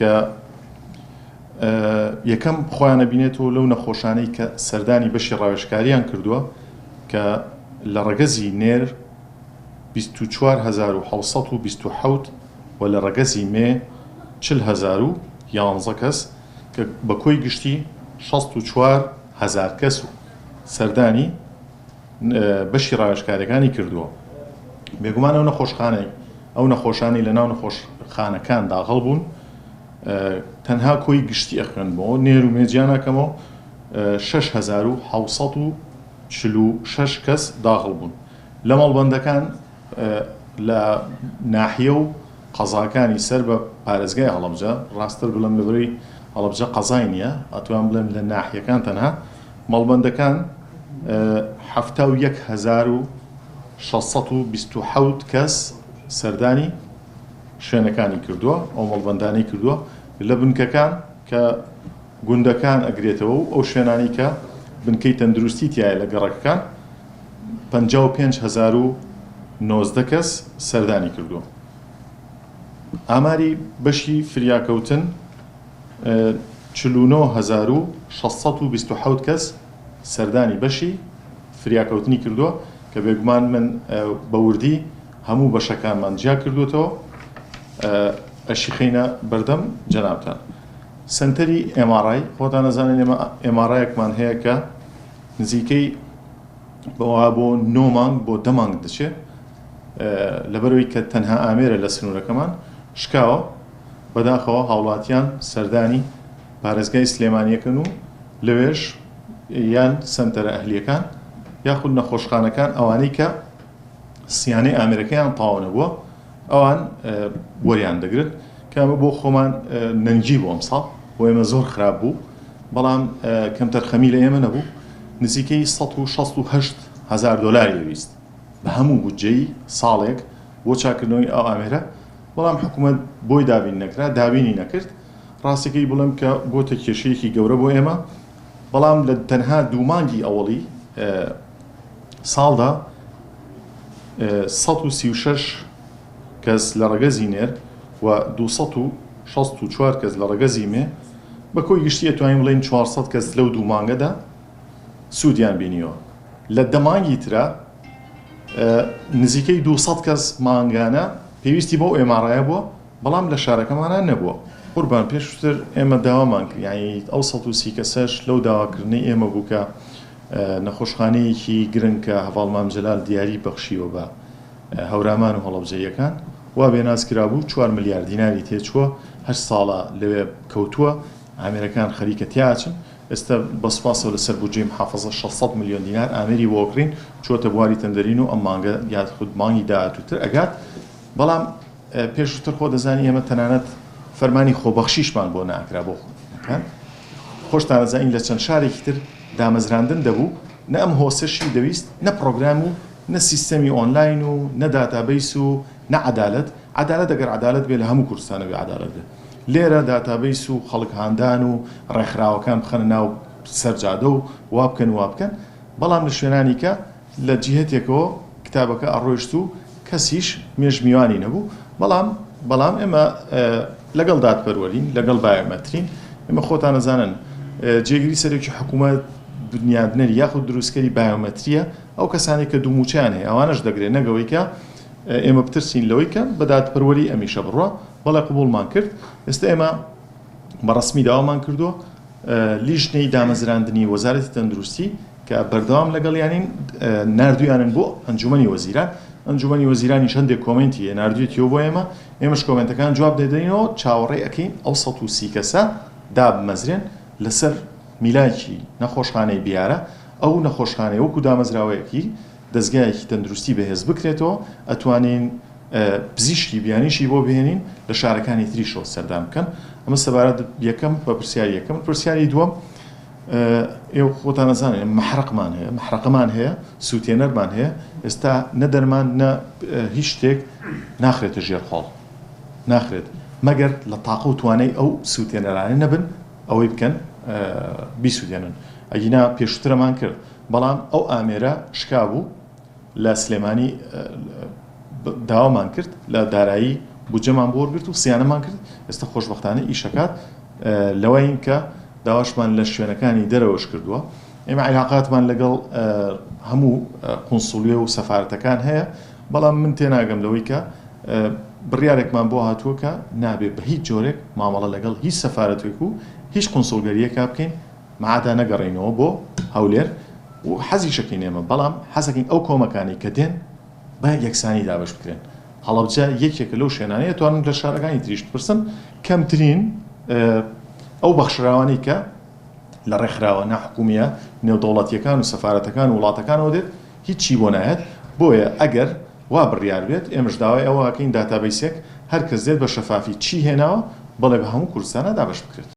کە یەکەم خۆیان ئەبینێتەوە لەو نەخۆشانەی کە سەردانی بەشی ڕاوێژکاریان کردووە کە لە ڕەگەزی نێر 24727 و لە ڕەگەزی مێ 40011 کەس کە بە کۆی گشتی 64000 کەس و سەردانی بەشی ڕاوێژکاریەکانی کردووە. بێگومان ئەو نەخۆشخانەی ئەو نەخۆشانەی لە ناو نەخۆشخانەکان داغڵ بوون تەنها کۆی گشتی ئەخوێنمەوە نێر و مێ جیا ناکەمەوە 6746 کەس داغڵ بوون لە مەڵبەندەکان لە ناحیە و قەزاکانی سەر بە پارێزگای هەڵەبجە ڕاستتر بڵێم لەبەرەی هەڵەبجە قەزای نییە ئەتوان بڵێم لە ناحیەکان تەنها مەڵبەندەکان 71627 کەس سەردانی شوێنەکانی کردووە، ئەو مەڵبەندانەی کردووە لە بنکەکان کە گوندەکان ئەگرێتەوە و ئەو شوێنانەی کە بنکەی تەندروستی تیایە لە گەڕەکەکان 55019 کەس سەردانی کردووە. ئاماری بەشی فریاکەوتن 49627 کەس سەردانی بەشی فریاکەوتنی کردووە کە بێگومان من بە وردی هەموو بەشەکانمان جیا کردووەتەوە ئەشیخەینە بەردەم جەنابتان. سەنتەری MRI خۆتان ئەزانن ئێمە MRI یەکمان هەیە کە نزیکەی بەوە بۆ نۆ مانگ بۆ دە مانگ دەچێت لەبەرەوەی کە تەنها ئامێرە لە سنوورەکەمان شکاوە بەداخەوە هاوڵاتیان سەردانی پارێزگای سلێمانیەکەن و لەوێش یان سەنتەرە ئەهلیەکان یاخود نەخۆشخانەکان ئەوانەی کە سیانەی ئامێرەکەیان تەواو نەبووە ئەوان وەریان دەگرن کە ئەمە بۆ خۆمان نەنگی بوو ئەمساڵ بۆ ئێمە زۆر خراپ بوو بەڵام کەمتەرخەمی لە ئێمە نەبوو نزیکەی 168 هزار دۆلاری ویست بە هەموو بودجەی ساڵێک بۆ چاکردنەوەی ئەو ئامێرە بەڵام حکوومەت بۆی دابین نەکرا دابینی نەکرد ڕاستەکەی بڵێم کە بۆتە کێشەیەکی گەورە بۆ ئێمە بەڵام لە تەنها دوو مانگی ئەوەڵی ساڵدا 136 کەس لە ڕەگەزی نێر و 264 کەس لە ڕەگەزی مێ بە کۆی گشتی ئەتوانین بڵێین 400 کەس لەو دوو مانگەدا سوودیان بینیوە. لە دە مانگی ترا نزیکەی 200 کەس مانگانە پێویستی بەو MRI ە بووە بەڵام لە شارەکەمانا نەبووە. قوربان پێشووتر ئێمە داوامان کرد یانی ئەو 130 کەسەش لەو داواکردنەی ئێمە بوو کە نەخۆشخانەیەکی گرنگ کە هەڤاڵ مام جەلال دیاری بەخشیوە بە هەورامان و هەڵەبجەییەکان وا بێناز کرابوو چوار ملیار دیناری تێچووە هەشت ساڵە لەوێ کەوتووە ئامێرەکان خەریکە تیاچن ئێستا بە سوپاسەوە لەسەر بودجەی محافەزە 600 ملیۆن دینار ئامێری بۆ کڕین چووەتە بواری تەندەرین و ئەم مانگە یاخود مانگی داهاتووتر ئەگات بەڵام پێشووتر خۆ دەزانی ئێمە تەنانەت فەرمانی خۆبەخشیشمان بۆ ناکرا بۆ خۆکان خۆشتان ئەزانین لە چەند شارێکی تر دامەزراندن دەبوو نە ئەم هۆسەشی دەویست نە پڕۆگرام و نە سیستەمی ئۆنلاین و نە database و نە عەدالەت عەدالەت ئەگەر عەدالەت بێ لە هەموو کوردستان ئەبێ عەدالەت بێ لێرە database و خەڵک هاندان و ڕێکخراوەکان بخەنە ناو سەر جادە و وا بکەن و وا بکەن بەڵام لە شوێنانی کە لە جیهەتێکەوە کتابەکە ئەڕۆیشت و کەسیش مێژ میوانی نەبوو، بەڵام بەڵام ئێمە لەگەڵ دادپەروەرین، لەگەڵ بایۆمەترین، ئێمە خۆتان ئەزانن جێگری سەرۆکی حکوومەت بنیادنەری یاخود دروستکەری بایۆمەترییە، ئەو کەسانەی کە دوو مووچەیان هەیە ئەوانەش دەگرێت، نەک ئەوەی کە ئێمە بترسین لەوەی کە بە دادپەروەری ئەمیشە بڕوا، بەڵێ قبووڵمان کرد، ئێستا ئێمە بە ڕەسمی داوامان کردووە لیژنەی دامەزراندنی وەزارەتی تەندروستی کە بەردەوام لەگەڵیانین ناردویانن بۆ ئەنجومەنی وەزیران، ئەنجومەنی وەزیرانیش هەندێک comment ی هەیە ناردویەتیەوە بۆ ئێمە، ئێمەش comment ەکان جواب دەدەینەوە، چاوەڕێ ئەکەین ئەو 130 کەسە دابمەزرێن لەسەر میلاکی نەخۆشخانەی بیارە، ئەو نەخۆشخانەیە وەکو دامەزراوەیەکی دەزگایەکی تەندروستی بەهێز بکرێتەوە، ئەتوانین پزیشکی بیانیشی بۆ بهێنین لە شارەکانی تریشەوە سەردان بکەن. ئەمە سەبارەت یەکەم بە پرسیاری یەکەم. پرسیاری دووەم ئێوە خۆتان ئەزانن مەحرەقمان هەیە، مەحرەقەمان هەیە، سووتێنەرمان هەیە، ئێستا نە دەرمان نە هیچ شتێک ناخرێتە ژێر خۆڵ، ناخرێت مەگەر لە تاقە و توانای ئەو سووتێنەرانە نەبن ئەوەی بکەن بیسووتێنن، ئەگینا پێشووترەمان کرد، بەڵام ئەو ئامێرە شکابوو لە سلێمانی داوامان کرد لە دارایی. بودجەمان بۆ وەرگرت و سیانەمان کرد، ئێستا خۆشبەختانە ئیشەکات، لەوەین کە داواشمان لە شوێنەکانی دەرەوەش کردووە، ئێمە عیلاقاتمان لەگەڵ هەموو قونسوڵیە و سەفارەتەکان هەیە، بەڵام من تێناگەم لەوەی کە بڕیارێکمان بۆ هاتووە کە نابێ بە هیچ جۆرێک مامەڵە لەگەڵ هیچ سەفارەتێک و هیچ قونسوڵگەرییەکا بکەین، مەعادا نەگەڕێینەوە بۆ هەولێر و حەزیشەکەین ئێمە، بەڵام حەزەکەین ئەو کۆمەکانەی کە دێن بە یەکسانی دابەش بکرێن. هەڵەبجە یەکێکە لەو شوێنانەی ئەتوانن لە شارەکانی تریش بپرسن کەمترین ئەو بەخشراوانەی کە لە ڕێکخراوە ناحکومییە نێودەوڵەتییەکان و سەفارەتەکان و وڵاتەکانەوە دێت هیچی بۆ نایەت، بۆیە ئەگەر وا بڕیار بێت ئێمەش داوای ئەوە ئەکەین داتابەیسێک هەر کەس دێت بە شەفافی چی هێناوە بەڵێ بە هەموو کوردستانا دابەش بکرێت.